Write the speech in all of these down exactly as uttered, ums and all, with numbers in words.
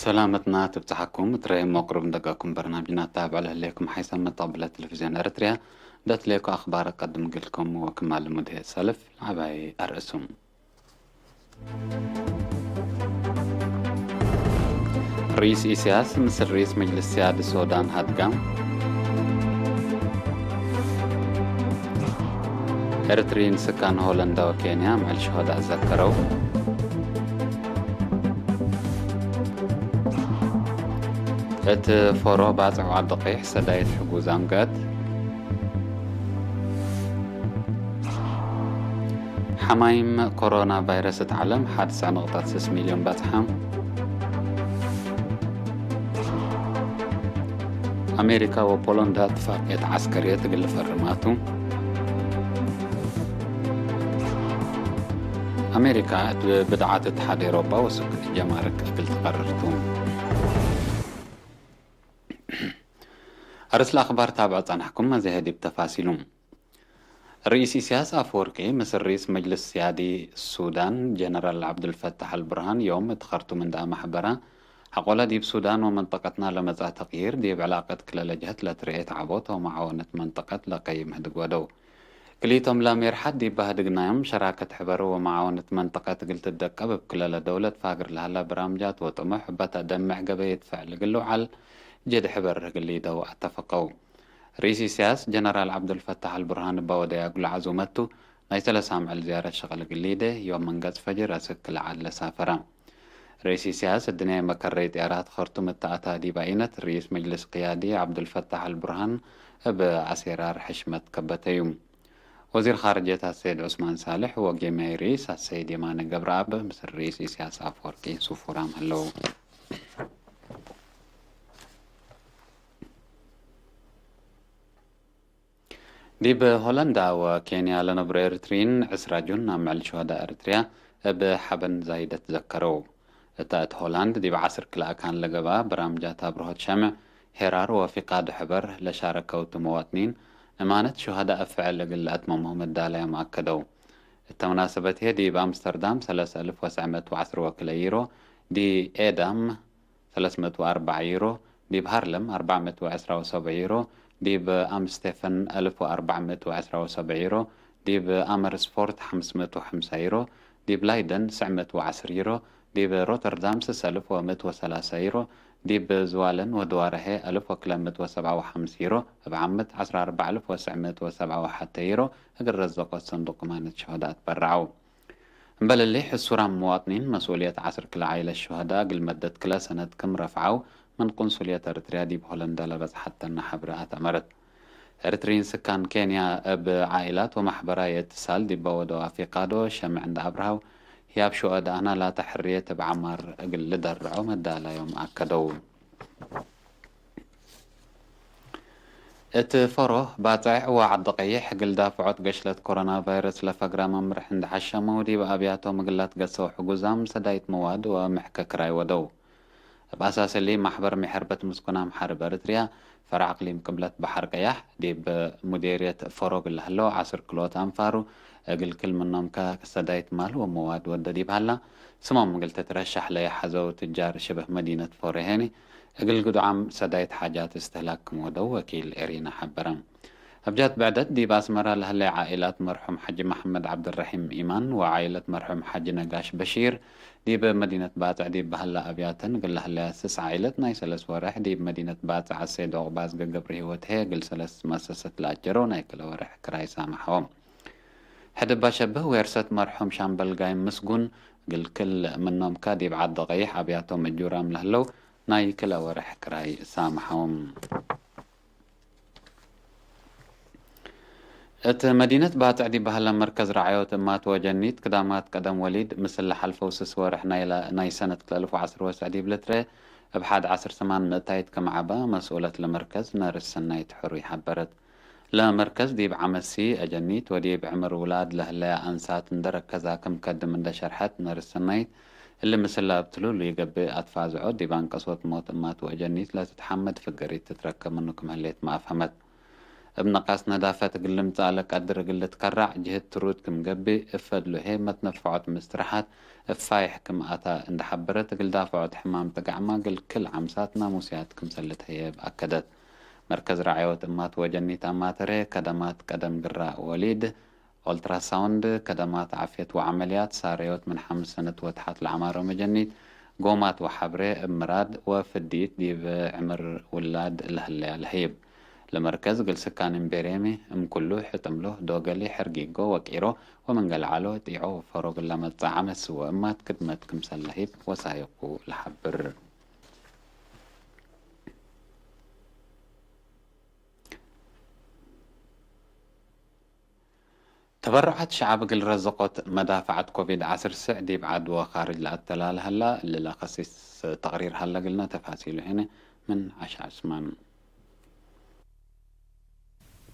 ሰላመትና ትብጽሐኩም። እትረየም ወቅሩብ እንደጋኩም በርናምጅና ታብዕ ለህሌኩም ሓይሰ መተቅብለ ቴሌቪዝዮን ኤረትርያ። ደትሌኩ አኽባር እቀድም እግልኩም ወክማል ሙድሄ ሰልፍ ለዐባይ አርእሱም። ርኢስ ኢሲያስ ምስል ርኢስ መጅልስ ሲያድ ሶዳን ሀድጋ። ኤርትሪን ስካን ሆለንዳ ወኬንያ ምዕል ሸሆዳ ዘከረው። እት ፎሮ ባጽዕ ወዐዲ ቀይሕ ሰዳይት ሕጉዛም ገአት። ሐማይም ኮሮና ቫይረስ እት ዐለም ሐድ ሰዕ ነቅጠት ስስ ሚልዮን በጽሐ። አሜሪካ ወፖሎንዳ እትፋቅየት ዐስከርየት እግል ልፈርማቱ። አሜሪካ እት ብድዓት እትሓድ ኤሮፓ ወሱክ ጀማርክ እግል ትቀርር ቱ። አርእስ ለአኽባር ታብዕ ጸናሕኩም፣ መዜሀ ዲብ ተፋሲሉ። ርኢስ ኢሲያስ አፈወርቂ ምስል ርኢስ መጅልስ ሲያዲ ሱዳን ጀነራል ዐብዱልፈታሕ አልቡርሃን ዮም እት ከርቱም እንዴ አመሕበረ፣ ሐቆለ ዲብ ሱዳን ወመንጠቀትና ለመጽአ ተቅዪር ዲብ ዕላቀት ክለ ለጀሀት ለትርኤት ዐቦት ወመዓወነት መንጠቀት ለቀይም ህድግ ወደው። ክልኢቶም ለሜርሐት ዲብ በህድግናዮም ሸራከት ሕበር ወመዓወነት መንጠቀት እግል ትደቀብ እብ ክለ ለደውለት ፋግር ለሀለ በራምጃት ወጥሙሕ በተደምዕ ገበየት ፍዕል እግል ልውዓል ጅህድ ሕበር እግል ሊደው አተፈቀው። ርኢስ ኢሲያስ ጀነራል ዐብዱልፈታሕ አልቡርሃን እበ ወደየ እግሉ ዐዙመት ቱ፣ ናይ ሰለስ አምዕል ዝያረት ሸቅል እግል ሊዴ፣ ዮም ምን ገጽ ፈጅር አስክ ለዐድ ለሳፈረ። ርኢስ ኢሲያስ፣ እድንያይ መከረይ ጥያራት ከርቱም እተ አታ ዲብ አይነት፣ ርኢስ መጅልስ ቅያዲ ዐብዱልፈታሕ አልቡርሃን እብ አሴራር ሕሽመት ከበተዩ። ወዚር ኻርጅየት አሰይድ ዑስማን ሳልሕ ወጌምያይ ርኢስ አሰይድ የማነ ገብረአብ ምስል ርኢስ ኢሲያስ አፈወርቂ ሱፉራም ህለው። ዲብ ሆለንዳ ወኬንያ ለነብሮ ኤርትርዪን ዕስራ ጁን አምዕል ሹሀዳእ ኤርትርያ እብ ሐበን ዛይደት ዘከረው። እተ እት ሆላንድ ዲብ ዐስር ክልአካን ለገብአ በራምጃት አብርሆት ሸምዕ፣ ሄራር ወፊቃድ ሕበር ለሻረከው ቱ መዋጥኒን፣ እማነት ሹሀዳእ ፍዕል እግል ለአትመምሁ መዳለያም አከደው። እተ መናሰበት ህዬ ዲብ አምስተርዳም ሰለስ አልፍ ወትሰዕ ምእት ወዐስር ወክልኤ ዩሮ፣ ዲብ ኤዳም ሰለስ ምእት ወአርበዕ ዩሮ፣ ዲብ ሃርለም አርበዕ ምእት ወዕስራ ወሰብዕ ዩሮ፣ ዲብ አምስቴፈን አልፍ ወአርበዕ ምእት ወዕስራ ወሰብዕ ዩሮ፣ ዲብ አመርስፎርት ሐምስ ምእት ወሐምሳ ዩሮ፣ ዲብ ላይደን ትስዕ ምእት ወዐስር ዩሮ፣ ዲብ ሮተርዳም ስስ አልፍ ወምእት ወሰላሰ ዩሮ፣ ዲብ ዝዋለን ወድዋረሄ አልፍ ወክልኤ ምእት ወሰብዓ ወሐምስ ዩሮ፣ እብ ዓመት ዐስራ አርበዕ አልፍ ወትስዕ ምእት ወሰብዓ ወሐተ ዩሮ እግል ረዘቆት ሰንዱቅ እማነት ሹሀዳእ ትበረዐው። እምበል እሊ፣ ሕሱራም መዋጥኒን መስኡልየት ዐስር ክለ ዓኢለት ሹሀዳእ እግል መደት ክለ ሰነት ክም ረፍዐው፣ ምን ቁንሱልየት ኤርትርያ ዲብ ሆለንዳ ለበጽሐተነ ሐብረ አትአመረት። ኤርትርዪን ስካን ኬንያ እብ ዓኢላት ወመሕበራይ እትሳል ዲበ ወደው አፊቃዶ ሸምዕ እንዴ አብርሀው፣ ህያብ ሹሀዳእነ ላተ ሕርየት እብ ዐማር እግል ልደርዖ መዳላዮም አከደው። እት ፈሮህ፣ ባጽዕ ወዐዲ ቀይሕ እግል ዳፍዖት ገሽለት ኮሮና ቫይረስ ለፈግረ መምርሕ እንዴ ሐሸመው፣ ዲብ አብያቶም እግል ለትገሰው ሕጉዛም ሰዳይት መዋድ ወምሕከ ክራይ ወደው። እብ አሳስ እሊ፣ ማሕበር ምሕርበት ምስኩን አምሓር እብ ኤርትርያ፣ ፈርዕ አቅሊም ቅብለት በሐር ቀያሕ፣ ዲብ ሙዴርየት ፈሮግ ለህለው ዐስር ክልኦት አንፋሩ፣ እግል ክል ምኖምከ ሰዳይት ማል ወመዋድ ወደ ዲብ ሀላ፣ ስሞም እግል ትትረሸሕ ለይሐዘው ትጃር ሽብህ መዲነት ፎሬ ህኒ፣ እግል ግዱዓም ሰዳይት ሓጃት እስትህላክ ክም ወደው ወኪል ኤሪና ሐበረ። አብጃት ብዕደት ዲብ አስመረ ለህለየ ዓኢላት መርሑም ሐጂ መሐመድ ዐብደረሒም ኢማን ወዓኢለት መርሑም ሐጂ ነጋሽ በሺር፣ ዲብ መዲነት ባጽዕ ዲብ በሀለ አብያተን እግል ለህለያ ስስ ዓኢለት ናይ ሰለስ ወሬሕ፣ ዲብ መዲነት ባጽዕ አሰይድ ዑቅባዝገ ገብረሂወት ህዬ እግል ሰለስ መሰሰት ለአጀረው ናይ ክለ ወሬሕ ክራይ ሳመሐዎም። ሕድ እባ ሸብህ ዌርሰት መርሑም ሻምበል ጋይም ምስጉን እግል ክል ምኖምከ ዲብ ዐዲ ቀይሕ አብያቶም እጁራም ለህለው ናይ ክለ ወሬሕ ክራይ ሳመሐዎም። እት መዲነት ባጽዕ ዲብ በሀለ መርከዝ ረዓዮት እማት ወጀኒት ክዳማት ቀደም ወሊድ፣ ምስል ለሐልፈው ስስ ወርሕ ናይለ፣ ናይ ሰነት ክልኤ አልፍ ወዐስር ወትሰዕ ዲብ ልትረኤ፣ እብ ሐድ ዐስር ሰማን ምእታይት ክም ዐበ፣ መስኡለት ለመርከዝ ነርስ ሰናይት ሕሩይ ሐበረት። ለመርከዝ ዲብ ዐመት ሲ አጀኒት ወዲብ ዕምር ውላድ ለህለያ አንሳት እንዴ ረከዛ ክም ከድም እንዴ ሸርሐት፣ ነርስ ሰናይት፣ እሊ ምስል ለአብትሉ ለኢገብእ አትፋዝዖ፣ ዲብ አንቀሶት ሞት እማት ወአጀኒት ለትትሐመድ ፍገሪት ትትረከብ ምኑ ክም ህሌት መአፍሀመት። እብ ነቃስ ነዳፈት እግል ልምጸእ ለቀድር እግል ልትከራዕ ጅህድ ትሩድ ክም ገብእ፣ እብ ፈድሉ ህዬ መትነፈዖት ምስትርሓት እብ ፋይሕ ክም አታ እንዴ ሐበረት፣ እግል ዳፈዖት ሕማም ጥጋዕመ እግል ክል ዓምሳት ናሙስያት ክምሰል ልትሀየብ አከደት። መርከዝ ረዓየት እማት ወጀኒት አማተረ፣ ከደማት ቀደም ግራእ ወሊድ፣ ኦልትራሳውንድ፣ ከደማት ዓፍየት ወዐመልያት፣ ሳረዮት ምን ሐምስ ሰነት ወተሐት ለአማሮ መጀኒት፣ ጎማት ወሐብሬ እብ ምራድ ወፍዲት ዲብ ዕምር ውላድ ለህለያ ለህይብ። ለመርከዝ እግል ስካን እምቤሬሚ እም ኩሉ ሕጥምሎ፣ ዶገሊ፣ ሕርጊጎ ወቂሮ ወምን ገልዓሎ ጢዖ ወፈሮ እግል ለመጽእ ዓመት ስወ እማት ክድመት ክምሰል ለህይብ ወሳይቁ ለሐብር። ተበረዓት ሸዐብ እግል ረዘቆት መዳፈዐት ኮቪድ ዐስር ስዕ ዲብ ዐድ ወካርጅ ለአተላለ ሀላ፣ እሊ ለከሲስ ተቅሪር ሀለ እግልነ ተፋሲሉ ሄነ ምን ዐሻ ዑስማን።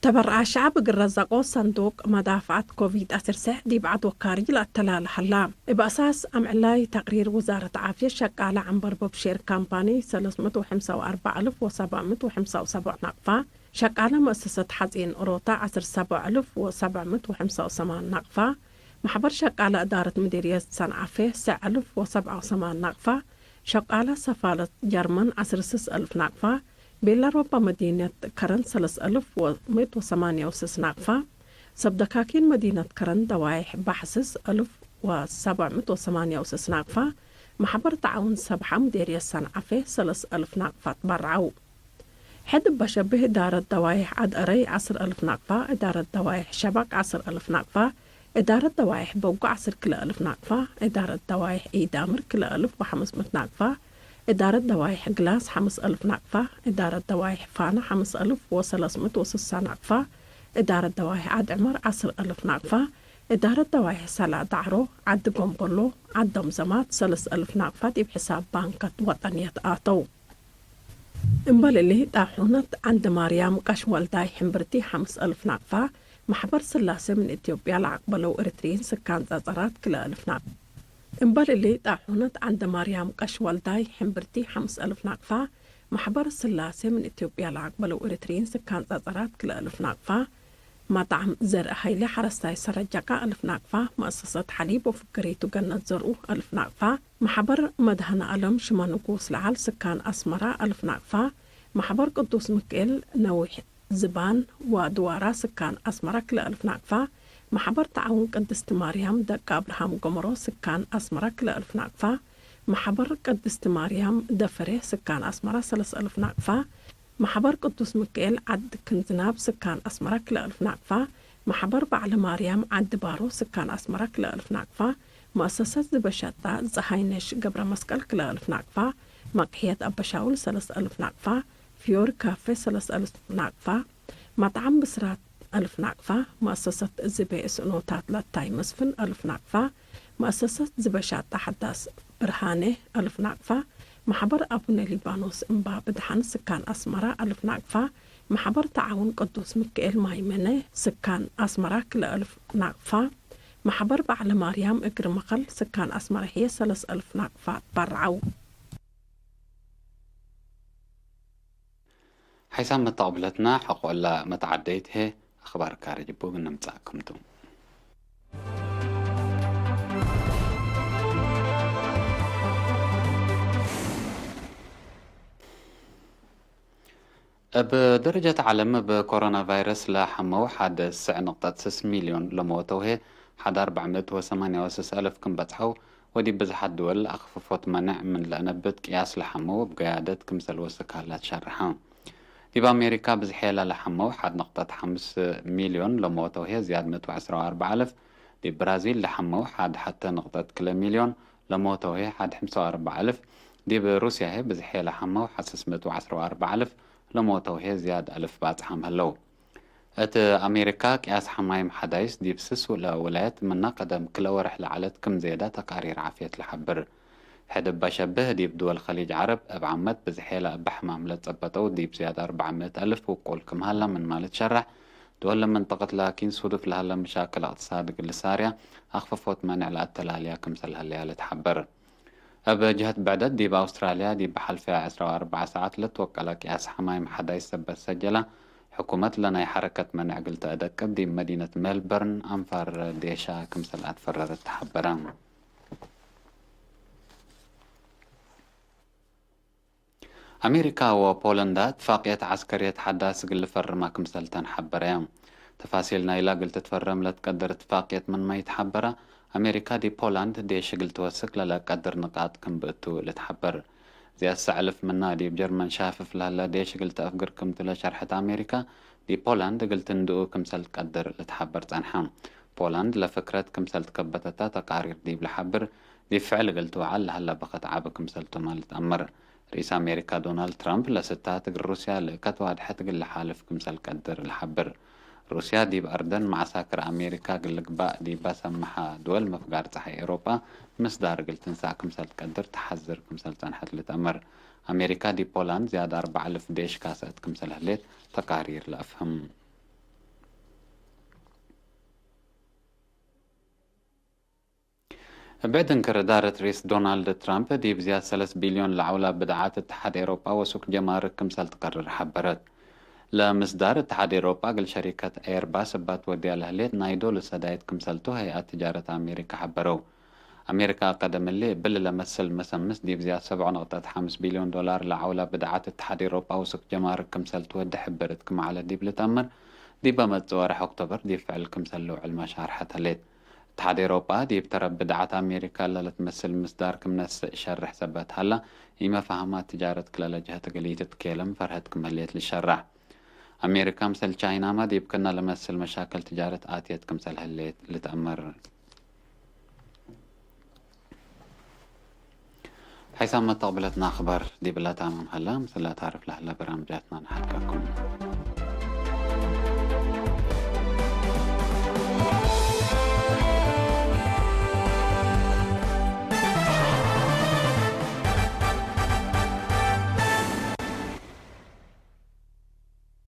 ተበረዓት ሸዐብ እግል ረዘቆት ሰንዱቅ መዳፈዐት ኮቪድ ዐስር ስዕ ዲብ ዐድ ወካርጅ ለአተላለ ሀላ። እብ አሳስ አምዕላይ ተቅሪር ውዛረት ዓፍየት ሸቃለ ዐንበርቦ ብሼር ካምፓኒ ሰለስ ምእት ወሐምሳ ወአርበዕ አልፍ ወሰብዕ ምእት ወሐምሳ ወሰብዕ ናቅፋ፣ ሸቃለ መአሰሰት ሐጺን ኦሮታ ዐስር ሰብዕ አልፍ ወሰብዕ ምእት ወሐምሳ ወሰማን ናቅፋ፣ ማሕበር ሸቃለ እዳረት ምዲርየት ሰንዓፌ ሰዕ አልፍ ወሰብዓ ወሰማን ናቅፋ፣ ሸቃለ ሰፋለት ጀርመን ዐስር ስስ አልፍ ናቅፋ፣ ቤላሮባ መዲነት ከረን ሰለስ አልፍ ወምእት ወሰማንያ ወስስ ናቅፋ፣ ሰብ ደካኪን መዲነት ከረን ደዋይሕ ባሕስስ አልፍ ወሰብዕ ምእት ወሰማንያ ወስስ ናቅፋ፣ ማሕበር ተዓውን ሰብሓ ምዲርየት ሰንዓፌ ሰለስ አልፍ ናቅፋ ትበረዐው። ሕድ እበ ሸብህ እዳረት ደዋይሕ ዐድ አረይ ዐስር አልፍ ናቅፋ፣ እዳረት ደዋይሕ ሸበቅ ዐስር አልፍ ናቅፋ፣ እዳረት ደዋይሕ በጎ ዐስር ክልኤ አልፍ ናቅፋ፣ እዳረት ደዋይሕ ኢዳምር ክልኤ አልፍ ወሐምስ ምእት ናቅፋ፣ እዳረት ደዋይሕ ግላስ ሐምስ አልፍ ናቅፋ፣ እዳረት ደዋይሕ ፋና ሐምስ አልፍ ወሰለስ ምእት ወስሳ ናቅፋ፣ እዳረት ደዋይሕ ዐድ ዕመር ዐስር አልፍ ናቅፋ፣ እዳረት ደዋይሕ ሰላዕ ዳዕሮ፣ ዐዲ ጎምቦሎ፣ ዐድ ደምዘማት ሰለስ አልፍ ናቅፋ ዲብ ሕሳብ ባንከት ወጠንየት አተው። እምበል እሊ፣ ጣሑነት ዐንድ ማርያም ቀሽ ወልዳይ ሕምብርቲ ሐምስ አልፍ ናቅፋ፣ ማሕበር ስላሴ ምን ኢትዮጵያ ለአቅበለው ኤሪትርዪን ስካን ጸጸራት ክልኤ አልፍ ናቅፋ። እምበል እሊ፣ ጣሑነት ዐንድ ማርያም ቀሽ ወልዳይ ሕምብርቲ ሐምስ አልፍ ናቅፋ፣ ማሕበር ስላሴ ምን ኢትዮጵያ ለአቅበለው ኤሪትርዪን ስካን ጸጸራት ክልኤ አልፍ ናቅፋ፣ መጣዕም ዘርእ ሀይለ ሐረስታይ ሰረጀቃ አልፍ ናቅፋ፣ መአሰሰት ሐሊብ ወፍገሪቱ ገነት ዘርኡ አልፍ ናቅፋ፣ ማሕበር መድሀነ አለም ሽመ ንጉስ ለዐል ስካን አስመራ አልፍ ናቅፋ፣ ማሕበር ቅዱስ ምክኤል ነዊሕ ዝባን ወድዋራ ስካን አስመራ ክልኤ አልፍ ናቅፋ፣ ማሕበር ተዓውን ቅድስት ማርያም ደቀ አብርሃም ጎመሮ ስካን አስመራ ክልኤ አልፍ ናቅፋ፣ ማሕበር ቅድስት ማርያም ደፈሬ ስካን አስመራ ሰለስ አልፍ ናቅፋ፣ ማሕበር ቅዱስ ምክኤል ዐድ ክንዝናብ ስካን አስመራ ክልኤ አልፍ ናቅፋ፣ ማሕበር በዐለ ማርያም ዐዲ ባሮ ስካን አስመራ ክልኤ አልፍ ናቅፋ፣ መአሰሰት ዝበሸጣ ጸሃይነሽ ገብረመስቀል ክልኤ አልፍ ናቅፋ፣ መቅሕየት አበሻውል ሰለስ አልፍ ናቅፋ፣ ፍዮሪ ካፌ ሰለስ አልፍ ናቅፋ፣ መጥዓም ብስራት አልፍ ናቅፋ፣ መአሰሰት ዝቤ እስእኖታት ለታይ መስፍን አልፍ ናቅፋ፣ መአሰሰት ዝበሻጣ ሐዳስ ብርሃኔ አልፍ ናቅፋ፣ ማሕበር አቡነ ሊባኖስ እምባ ብድሓን ስካን አስመራ አልፍ ናቅፋ፣ ማሕበር ተዓውን ቅዱስ ምክኤል ማይመነ ስካን አስመራ ክልኤ አልፍ ናቅፋ፣ ማሕበር በዐለ ማርያም እግር መኸል ስካን አስመራ ህዬ ሰለስ አልፍ ናቅፋ ትበረዐው። ሓይሳም መተቅብለትና ሐቆ እለ መትዓደይት ህዬ አኽባር ካርጅ እቡ ምን ንምጽአኩም ቱ። እብ ደረጀት ዐለም እብ ኮሮና ቫይረስ ለሐመው ሐድ ስዕ ንቅጠት ስስ ሚልዮን ለሞተው ህዬ ሐድ አርበዕ ምእት ወሰማንያ ወስስ አልፍ ክም በጽሐው፣ ወዲብ ብዝሓት ድወል አክፍፎት መነዕ ምን ለአነብት ቅያስ ለሐመው እብ ገያደት ክምሰል ወስክ ሀላ ትሸርሐ። ዲብ አሜሪካ ብዝሔ ለሐመው ሐድ ንቅጠት ሐምስ ሚልዮን ለሞተው ህዬ ዝያድ ምእት ወዐስራ ወአርበዕ አልፍ፣ ዲብ ብራዚል ለሐመው ሐድ ሐተ ንቅጠት ክለ ሚልዮን ለሞተው ህዬ ሐድ ሐምሳ ወአርበዕ አልፍ፣ ዲብ ሩስያ ህዬ ብዝሔ ለሐመው ሐሰስ ምእት ወዐስራ ወአርበዕ አልፍ ለሞተው ህዬ ዝያድ አልፍ ባጽሓም ህለው። እት አሜሪካ፣ ቅያስ ሐማይም ሐዳይስ ዲብ ስስ ለውላየት ምና ቀደም ክለ ወርሕ ለዐለት ክም ዜዳ ተቃሪር ዓፍየት ለሐብር። ሕድ እበ ሸብህ፣ ዲብ ድወል ከሊጅ ዐረብ እብ ዓመት ብዝሔ ለእበ ሕማም ለጸበጠው ዲብ ዝያድ አርበዕ ምእት አልፍ ውቁል ክም ሀላ ምንመ ልትሸረሕ፣ ድወል ለመንጠቀት ላኪን ሱዱፍ ለሀለ መሻክል እቅትሳድ እግል ልሳርያ አክፍፎት መኔዕ ለአተላልያ ክምሰል ሀለያ ልትሐበር። እብ ጀህት ብዕደት፣ ዲብ አውስትራልያ ዲብ ሐልፈ ዐስራ ወአርበዕ ሰዓት ለትወቀለ ቅያስ ሐማይም ሐዳይስ ሰበት ሰጀለ፣ ሕኩመት ለናይ ሐረከት መንዕ እግል ተአደቅብ ዲብ መዲነት ሜልበርን አንፋር ዴሻ ክምሰል አትፈረረት ተሐበረ። አሜሪካ ወፖለንዳ እትፋቅየት ዐስከርየት ሐዳስ እግል ልፈርማ ክምሰልተን ሐበረየ። ተፋሲል ናይላ እግል ትትፈረም ለትቀድር እትፋቅየት ምንመ ኢተሐበረ፣ አሜሪካ ዲብ ፖላንድ ዴሽ እግል ትወስክ ለለቀድር ንቃጥ ክም ብእቱ ልትሐበር። ዝያድ ሰዕልፍ ምና ዲብ ጀርመን ሻፍፍ ለህለ ዴሽ እግል ተአፍግር ክምቱ ለሸርሐት አሜሪካ፣ ዲብ ፖላንድ እግል ትንድኡ ክምሰል ትቀድር ልትሐበር ጸንሐ። ፖላንድ ለፍክረት ክምሰል ትከበተታ ተቃሪር ዲብ ለሐብር፣ ዲብ ፍዕል እግል ትውዓል ለሀለ በከት ዐቢ ክምሰልቱመ ልትአመር። ርኢስ አሜሪካ ዶናልድ ትራምፕ ለስታት እግል ሩስያ ልእከት ዋድሐት እግል ለሓልፍ ክምሰል ቀድር ለሐብር። ሩስያ ዲብ አርደን መዓሳክር አሜሪካ እግል ልግባእ ዲበ ሰመሐ ድወል ምፍጋር ጸሓይ ኤውሮጳ ምስዳር እግል ትንሳእ ክምሰል ትቀድር ተሐዝር ክምሰል ጸንሐት ልትአመር። አሜሪካ ዲብ ፖላንድ ዝያድ አርበዕ አልፍ ዴሽ ካሰአት ክምሰል ህሌት ተቃሪር ለአፍህም። እብ ዕድ እንክር እዳረት ርኢስ ዶናልድ ትራምፕ፣ ዲብ ዝያድ ሰለስ ቢልዮን ለዐውላ ብድዓት እትሓድ ኤሮጳ ወሱቅ ጀማርክ ክምሰል ትቀርር ሐበረት። ለምስዳር እትሓድ ኤሮጳ እግል ሸሪከት ኤርባስ እባ ትወድያ ለህሌት ናይ ዶል ሰዳይት ክምሰልቱ ሀይአት ትጃረት አሜሪካ ሐበረው። አሜሪካ ቀደም እሊ እብሊ ለመስል መሰምስ ዲብ ዝያድ ሰብዕ ነቅጠት ሐምስ ቢልዮን ዶላር ለዐውላ ብድዓት እትሓድ ኤሮጳ ወሱቅ ጀማርክ ክምሰል ትወዴ ሕብርት ክም ዐለ ዲብ ልትአመር፣ ዲበ መጽእ ወርሕ ኦክቶበር ዲብ ፍዕል ክምሰል ልውዕል መሻርሐት ህሌት። እትሓድ ኤሮጳ ዲብ ተረብ ብድዓት አሜሪካ ለልትመስል ምስዳር ክም ነስእ ሸርሕ ሰበት ሀላ፣ ኢመፋህማት ትጃረት ክለ ለጀሀት እግል ኢትትኬለም ፈርሀት ክም ህሌት ልሸራሕ። አሜሪካ ምሰል ቻይናመ ዲብ ክእነ ለመስል መሻክል ትጃረት አትየት ክምሰል ህሌት ልትአመር። ሐይሳም መተቅብለትና አክባር ዲብለ ታምም ሀላ፣ ምስለ ታርፍ ለሀለ በራምጃትና ነሐልቀኩም።